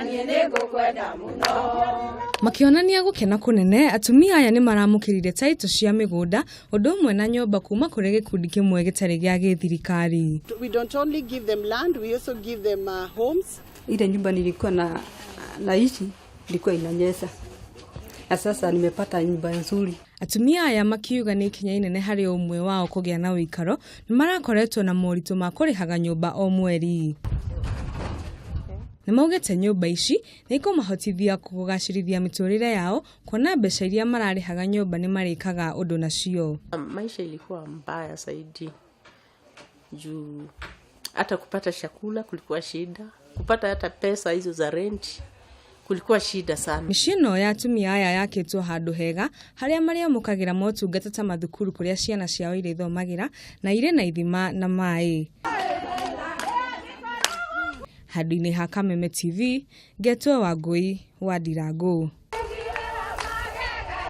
Niĩ nĩngũkwenda mũno. Makĩonania gũkena kũnene, atumia aya nĩ maramũkĩrire taitũ cia mĩgũnda ũndũ ũmwe na nyũmba kuma kũrĩ gĩkundi kĩmwe gĩtarĩ gĩa gĩthirikari. We don't only give them land, we also give them homes. Ile nyumba nilikuwa na naishi ilikuwa inanyesha, na sasa nimepata nyumba nzuri. Atumia aya makiuga nĩ ikinya inene harĩ o ũmwe wao kũgĩa na ũikaro, nĩ marakoretwo na moritũ ma kũrĩhaga nyũmba o mweri. Nĩ maugĩte nyũmba ici nĩ ikũmahotithia kũgacĩrithia mĩtũrĩre yao, kuona mbeca iria mararĩhaga nyũmba nĩ marĩkaga ũndũ nacio. Maisha ilikuwa mbaya zaidi juu hata kupata chakula kulikuwa shida, kupata hata pesa hizo za rent kulikuwa shida sana. Mĩciĩ ĩno ya atumia aya yakĩtwo handũ hega harĩa marĩamũkagĩra motungata ta mathukuru kũrĩa ciana ciao irĩthomagĩra na irĩ na ithima na maĩ. Handũ-inĩ ha Kameme TV, ngetwo Wangũi wa Ndirangũ.